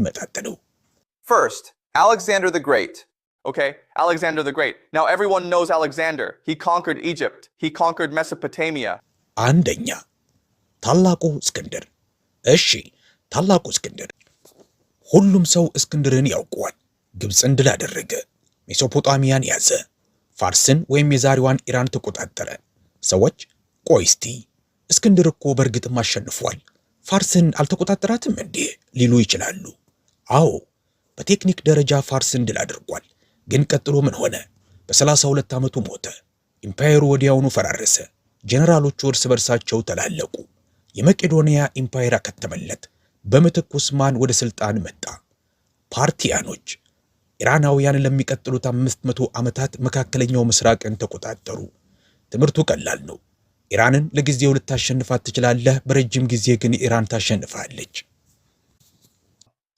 የሚመጣጠነው። First, Alexander the Great. Okay, Alexander the Great. Now everyone knows Alexander. He conquered Egypt. He conquered Mesopotamia. አንደኛ፣ ታላቁ እስክንድር። እሺ፣ ታላቁ እስክንድር። ሁሉም ሰው እስክንድርን ያውቀዋል። ግብፅን ድል አደረገ፣ ሜሶፖጣሚያን ያዘ፣ ፋርስን ወይም የዛሬዋን ኢራን ተቆጣጠረ። ሰዎች ቆይ እስቲ፣ እስክንድር እኮ በእርግጥም አሸንፏል፣ ፋርስን አልተቆጣጠራትም እንዴ ሊሉ ይችላሉ። አዎ፣ በቴክኒክ ደረጃ ፋርስን ድል አድርጓል። ግን ቀጥሎ ምን ሆነ? በ32 ዓመቱ ሞተ። ኢምፓየሩ ወዲያውኑ ፈራረሰ። ጀነራሎቹ እርስ በርሳቸው ተላለቁ። የመቄዶንያ ኢምፓየር አከተመለት። በምትኩስ ማን ወደ ስልጣን መጣ? ፓርቲያኖች። ኢራናውያን ለሚቀጥሉት 500 ዓመታት መካከለኛው ምስራቅን ተቆጣጠሩ። ትምህርቱ ቀላል ነው። ኢራንን ለጊዜው ልታሸንፋት ትችላለህ፣ በረጅም ጊዜ ግን ኢራን ታሸንፋለች።